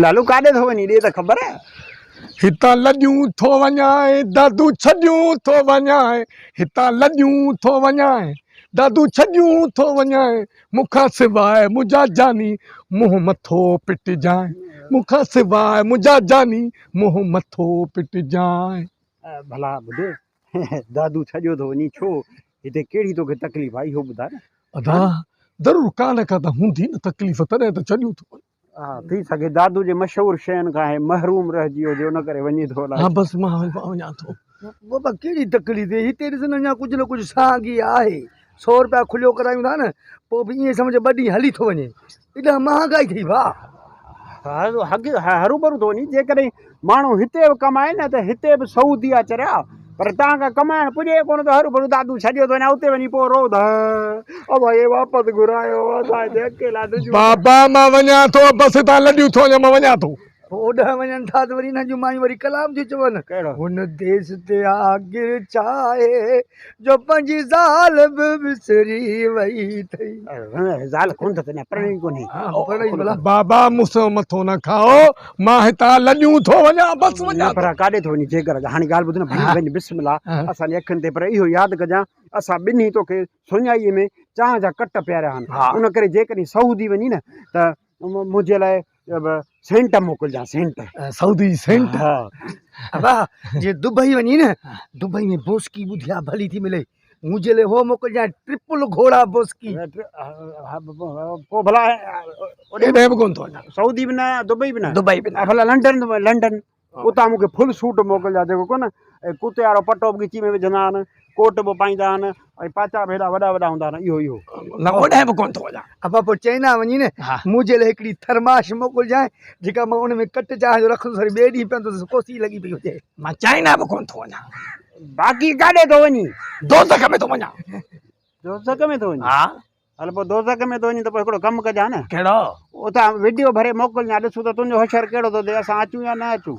لالو ڪاڏي ٿو وڃين ڏي ته خبر. هتان لڏيون ٿو وڃان دادو ڇڏيون ٿو وڃان هتان لڏيون ٿو وڃان دادو ڇڏيون ٿو وڃان مون کان سواء منهنجا جاني منهن مٿو پٽجانء مون کان سواء منهنجا جاني منهن مٿو پٽجانء. ڀلا ٻڌ دادو ڇڏيو ٿو وڃين ڇو هتي ڪهڙي توکي تڪليف آهي اهو ٻڌاء نه. ادا ضرور ڪا نه ڪا ته هوندي نه تڪليف تڏهن ته ڇڏيون ٿو وڃان. ها ٿي سگهي دادو جي مشهور شين کان هي محروم رهجي ويو هجي ان ڪري وڃي ٿو الائي ها بس مان وڃان ٿو. بابا ڪهڙي تڪليف هتي ڏس نه اڃا ڪجهه نه ڪجهه سانگي آهي سو روپيا کليو ڪرايون ٿا نه پوء به ائين سمجهه ٻه ڏينهن هلي ٿو وڃي ايڏا مهانگائي ٿئي ڀاء. ها هروڀرو ٿو وڃي جيڪڏهن ماڻهو هتي به ڪمائي نه ته هتي به سعودي آ چريا پر تان کان ڪمائڻ پڄي ڪونه ته هروڀرو دادو ڇڏيو ٿو وڃان اتي وڃي پوء رو ته ابا هي واپس گهرايو اسان هتي اڪيلا ڏجون. بابا مان وڃان ٿو بس هتان لڏيون ٿو وڃان مان وڃان ٿو. پوء اوڏانهن وڃن ٿا ته وري انهن جون مايون وري ڪلام ٿيون چون. ڪهڙو؟ هن ديس تي آگر ڇاهي جو پنهنجي زال به وسري وئي اٿئي. زال ڪونه اٿس اڃا پرڻي ڪونهي. ها پرڻي ڀلا. بابا مون سان مٿو نه کائو مان هتان لڏيون ٿو وڃان بس وڃان نه پر ڪاڏي ٿو وڃين جيڪر هاڻي ڳالهه ٻڌ نه ڀلي وڃ بسم الله اسان جي اکين تي پر اهو ياد ڪجان اسان ٻنهي توکي سڃائي ۾ چانهه جا ڪٽ پياريا آهن ان ڪري جيڪڏهن سعودي وڃين نه ته منهنجي لاء سينٽ موڪلجان سينٽ سعودي سينٽ ها ابا جي دبئي وڃين نه دبئي ۾ بوسڪي ٻڌي آ ڀلي ٿي ملي منهنجي لاء هو موڪلجانء ٽرپل گهوڙا بوسڪي. پوء ڀلا ڪڏهن به ڪونه ٿو وڃان. سعودي به نه دبئي به نه. دبئي به نه. ڀلا لنڊن لنڊن اتان مون کي فل سوٽ موڪلجان جيڪو ڪونه ڪتي وارو پٽو به ڳچي ۾ وجهندا آهن ڪوٽ به پائيندا آهن ۽ پاچا به هيڏا وڏا وڏا هوندا آهن اهو اهو. نه اوڏانهن به ڪونه ٿو وڃان. ابا پوء چائنا وڃي نه منهنجي لاء هڪڙي ٿرماش موڪلجانء جيڪا مان ان ۾ ڪٽ چانهه جو رکندس وري ٻئي ڏينهن پيئندس ڪوسي لڳي پئي هجي. مان چائنا به ڪونه ٿو وڃان. باقي ڪاڏي ٿو وڃين؟ دوزخ ۾ ٿو وڃان. دوزخ ۾ ٿو وڃين؟ ها. هل پوء دوزخ ۾ ٿو وڃين ته پوء هڪڙو ڪم ڪجان نه. ڪهڙو؟ اتان وڊيو ڀري موڪلجان ڏسون ته تنهنجو حشر ڪهڙو ٿو ٿئي اسان اچون يا نه اچون.